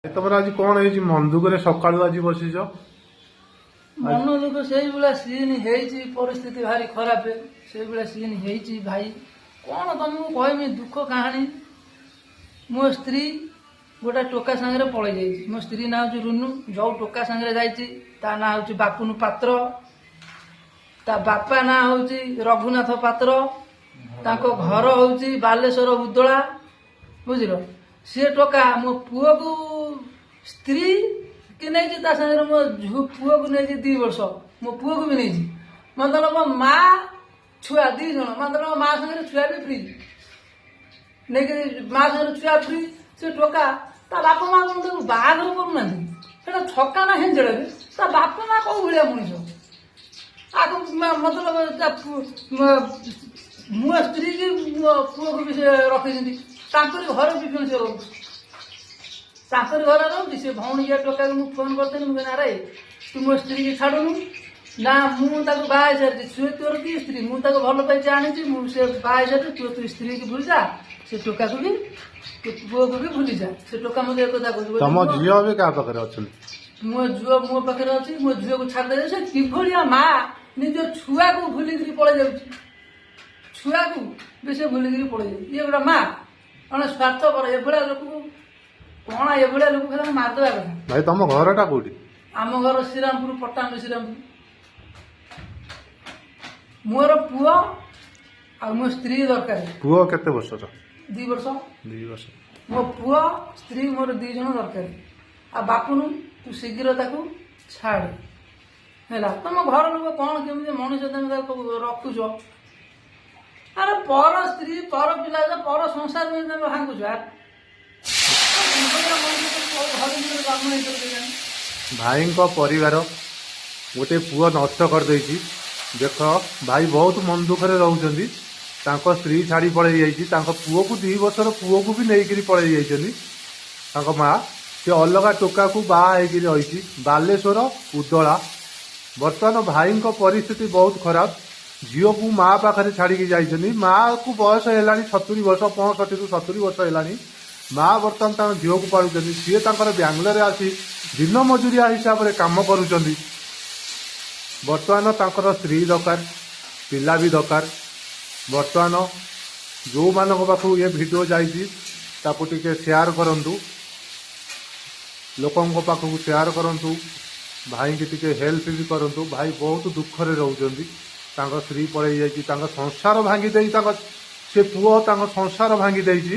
ତମର ଆଜି କଣ ହେଇଛି ମନ ଦୁଃଖରେ ସକାଳୁ ଆଜି ବସିଛ? ମନ ଦୁଃଖ ସେଇଭଳିଆ ସିନ୍ ହେଇଛି, ପରିସ୍ଥିତି ଭାରି ଖରାପ, ସେଇଭଳିଆ ସିନ୍ ହେଇଛି ଭାଇ। କଣ ତମକୁ କହିମି ଦୁଃଖ କାହାଣୀ। ମୋ ସ୍ତ୍ରୀ ଗୋଟେ ଟୋକା ସାଙ୍ଗରେ ପଳେଇ ଯାଇଛି। ମୋ ସ୍ତ୍ରୀ ନାଁ ହଉଛି ରୁନୁ। ଯୋଉ ଟୋକା ସାଙ୍ଗରେ ଯାଇଛି ତା ନାଁ ହଉଛି ବାପୁନୁ ପାତ୍ର, ତା ବାପା ନାଁ ହଉଛି ରଘୁନାଥ ପାତ୍ର, ତାଙ୍କ ଘର ହଉଛି ବାଲେଶ୍ୱର ଉଦଳା, ବୁଝିଲ। ସିଏ ଟୋକା ମୋ ପୁଅକୁ ସ୍ତ୍ରୀ କି ନେଇଛି, ତା ସାଙ୍ଗରେ ମୋ ପୁଅକୁ ନେଇଛି 2 ବର୍ଷ, ମୋ ପୁଅକୁ ବି ନେଇଛି। ମତଲବ ମୋ ମା ଛୁଆ 2 ଜଣ, ମତଲବ ମା ସାଙ୍ଗରେ ଛୁଆ ବି ଫ୍ରି ନେଇକି, ମା ସାଙ୍ଗରେ ଛୁଆ ଫ୍ରି। ସେ ଟୋକା ତା ବାପା ମା କଣ ତାକୁ ବାହାଘର କରୁନାହାନ୍ତି? ସେଟା ଛକା ନା ହେଞ୍ଜେଡ଼ା ବି? ତା ବାପା ମା କୋଉ ଭଳିଆ ମଣିଷ? ଆକୁ ମତଲବ ତା ମୋ ସ୍ତ୍ରୀ କି ମୋ ପୁଅକୁ ବି ସେ ରଖିଛନ୍ତି, ତାଙ୍କରି ଘରେ ବି ପୁଣି ସେ ରହୁଛି, ତାଙ୍କରି ଘରେ ରହୁଛି। ସେ ଭଉଣୀ ଇଏ ଟୋକାକୁ ମୁଁ ଫୋନ କରିଥିଲି, ମୁଁ କହିଲି ଆରେ ତୁ ମୋ ସ୍ତ୍ରୀକି ଛାଡୁନୁ। ନା ମୁଁ ତାକୁ ବାହା ହେଇସାରିଛି, ସେ ତୋର କି ସ୍ତ୍ରୀ? ମୁଁ ତାକୁ ଭଲ ପାଇଛି ଆଣିଛି, ମୁଁ ସେ ବାହା ହେଇସାରିଛି, ତୁ ତୋ ସ୍ତ୍ରୀକି ଭୁଲିଯା, ସେ ଟୋକାକୁ ବି ତୋ ପୁଅକୁ ବି ଭୁଲିଯା। ସେ ଟୋକା ମତେ ଏକଥା କହୁଛି। ତମ ଝିଅ ଏବେ କାହା ପାଖରେ ଅଛନ୍ତି? ମୋ ଝିଅ ମୋ ପାଖରେ ଅଛି, ମୋ ଝିଅକୁ ଛାଡ଼ିଦେଲେ। ସେ କିଭଳିଆ ମା ନିଜ ଛୁଆକୁ ଭୁଲିକିରି ପଳେଇ ଯାଉଛି, ଛୁଆକୁ ବି ସେ ଭୁଲିକିରି ପଳେଇ ଯାଉଛି। ଇଏ ଗୋଟେ ମା କଣ ସ୍ୱାର୍ଥପର? ଏଭଳିଆ ଲୋକକୁ କଣ, ଏଭଳିଆ ଲୋକକୁ ଖାଲି ମାରିଦେବା କଥା। ଭାଇ ତମ ଘରଟା କୋଉଠି? ଆମ ଘର ଶ୍ରୀରାମପୁର, ପଟ୍ଟାମୁଣ୍ଡାଇ ଶ୍ରୀରାମପୁର। ମୋର ପୁଅ ଆଉ ମୋ ସ୍ତ୍ରୀ ଦରକାର। ପୁଅ କେତେ ବର୍ଷର? 2 ବର୍ଷ। 2 ବର୍ଷ। ମୋ ପୁଅ ସ୍ତ୍ରୀ ମୋର 2 ଜଣ ଦରକାର। ଆଉ ବାପୁନୁ ତୁ ଶୀଘ୍ର ତାକୁ ଛାଡ଼, ହେଲା। ତମ ଘର ଲୋକ କଣ କେମିତି ମଣିଷ ତମେ ତାକୁ ରଖୁଛ? ଆରେ ପର ସ୍ତ୍ରୀ ପର ପିଲା ପର ସଂସାର ତମେ ଭାଙ୍ଗୁଛ। ଭାଇଙ୍କ ପରିବାର ଗୋଟେ ପୁଅ ନଷ୍ଟ କରିଦେଇଛି। ଦେଖ ଭାଇ ବହୁତ ମନ ଦୁଃଖରେ ରହୁଛନ୍ତି। ତାଙ୍କ ସ୍ତ୍ରୀ ଛାଡ଼ି ପଳେଇ ଯାଇଛି, ତାଙ୍କ ପୁଅକୁ 2 ବର୍ଷର ପୁଅକୁ ବି ନେଇକିରି ପଳେଇ ଯାଇଛନ୍ତି। ତାଙ୍କ ମା ସେ ଅଲଗା ଟୋକାକୁ ବାହା ହେଇକିରି ରହିଛି ବାଲେଶ୍ୱର ଉଦଳା। ବର୍ତ୍ତମାନ ଭାଇଙ୍କ ପରିସ୍ଥିତି ବହୁତ ଖରାପ। ଝିଅକୁ ମା ପାଖରେ ଛାଡ଼ିକି ଯାଇଛନ୍ତି। ମାଆକୁ ବୟସ ହେଲାଣି 70 ବର୍ଷ, 65ରୁ 70 ବର୍ଷ ହେଲାଣି। ମା ବର୍ତ୍ତମାନ ତାଙ୍କ ଝିଅକୁ ପାଳୁଛନ୍ତି। ସିଏ ତାଙ୍କର ବାଙ୍ଗାଲୋରରେ ଆସି ଦିନ ମଜୁରିଆ ହିସାବରେ କାମ କରୁଛନ୍ତି। ବର୍ତ୍ତମାନ ତାଙ୍କର ସ୍ତ୍ରୀ ଦରକାର, ପିଲା ବି ଦରକାର। ବର୍ତ୍ତମାନ ଯେଉଁମାନଙ୍କ ପାଖକୁ ଏ ଭିଡ଼ିଓ ଯାଇଛି ତାକୁ ଟିକେ ସେୟାର କରନ୍ତୁ, ଲୋକଙ୍କ ପାଖକୁ ସେୟାର କରନ୍ତୁ, ଭାଇଙ୍କି ଟିକେ ହେଲ୍ପ ବି କରନ୍ତୁ। ଭାଇ ବହୁତ ଦୁଃଖରେ ରହୁଛନ୍ତି। ତାଙ୍କ ସ୍ତ୍ରୀ ପଳେଇ ଯାଇଛି, ତାଙ୍କ ସଂସାର ଭାଙ୍ଗି ଦେଇ, ତାଙ୍କ ସେ ପୁଅ ତାଙ୍କ ସଂସାର ଭାଙ୍ଗି ଦେଇଛି।